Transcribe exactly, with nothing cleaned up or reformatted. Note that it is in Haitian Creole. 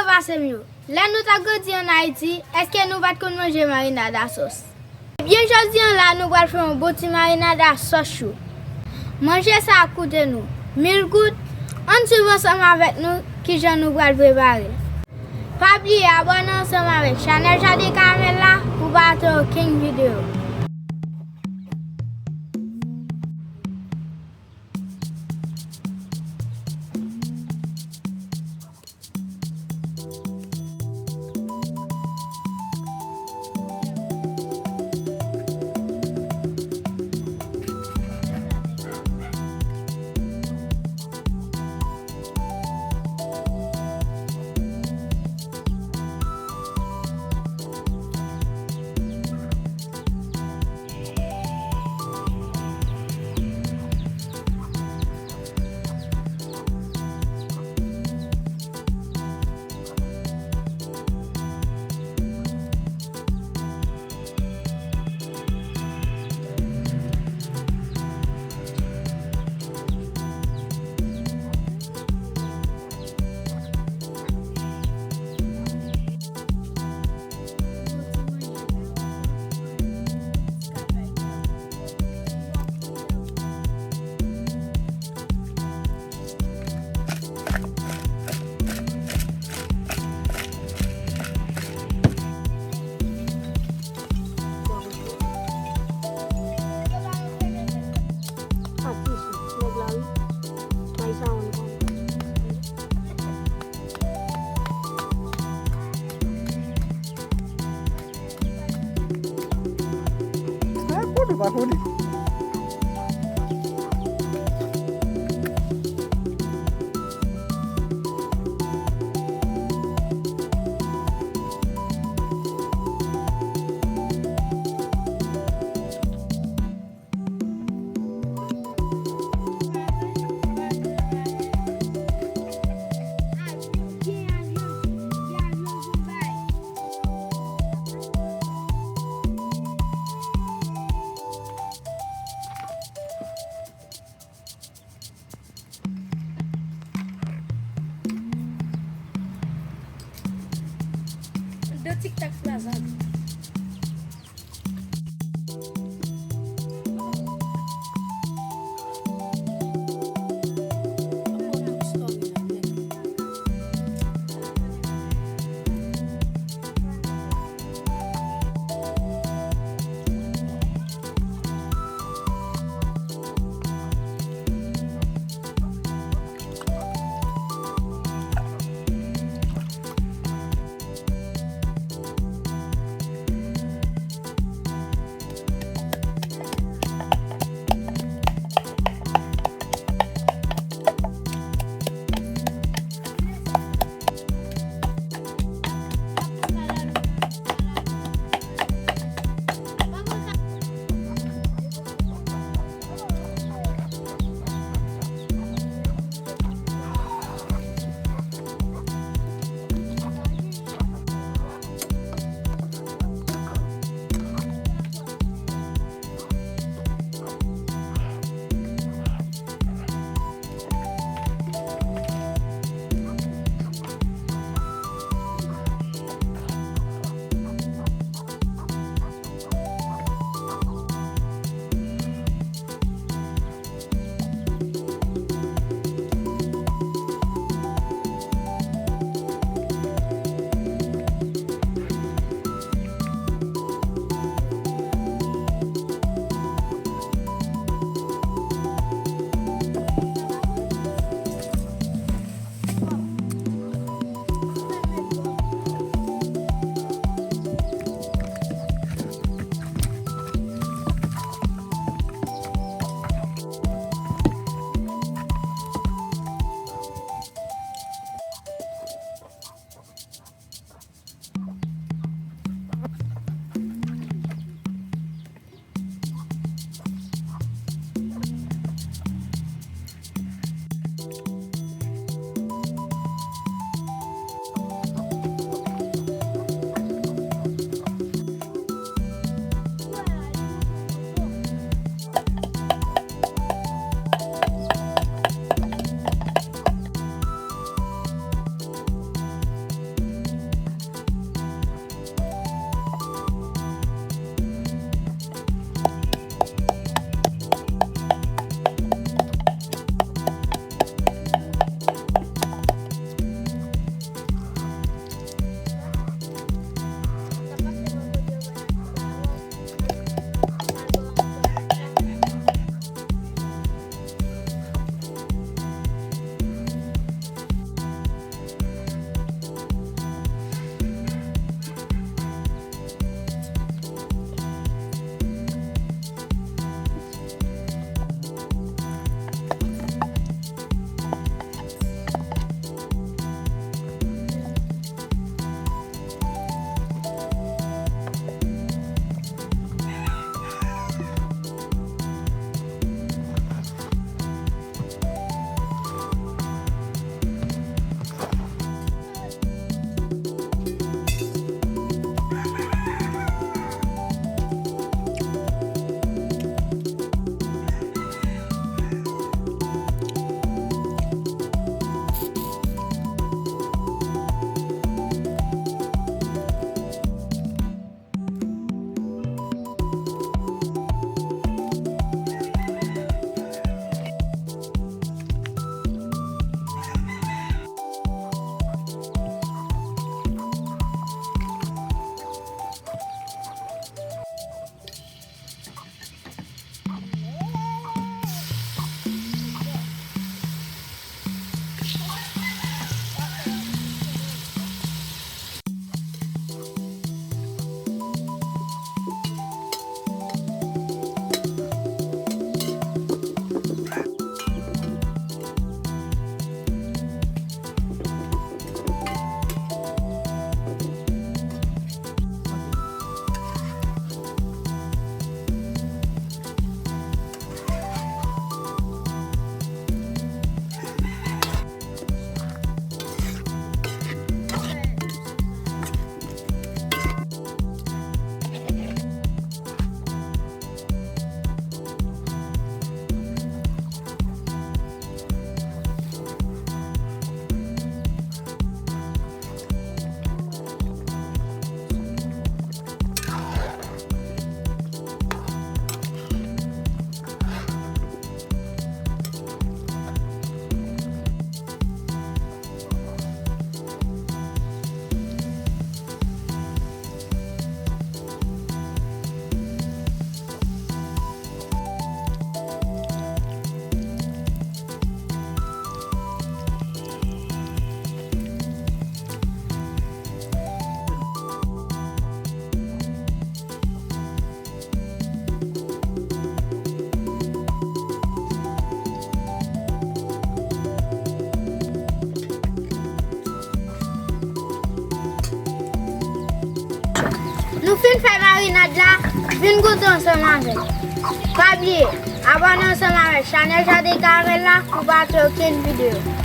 Pase m yo. Lè nou t ap grandi ann Ayiti, èske nou pa t konn manje marinad a sòs? Ebyen, jodi a la, nou pral fè yon bon ti marinad a sòs chou. Manje sa ap koute nou mil goud. Ann swiv ansanm avèk nou kijan nou pral prepare l. Pa bliye abòne ansanm avèk chanèl Jaden Karamèl la pou w pa rate okenn videyo. Do TikTok Plaza. Fin fè marinad la, vin goute ansanm avè m. Pa bliye, abòne ansanm avèk chanèl Jaden Karamèl la pou pa rate okenn videyo.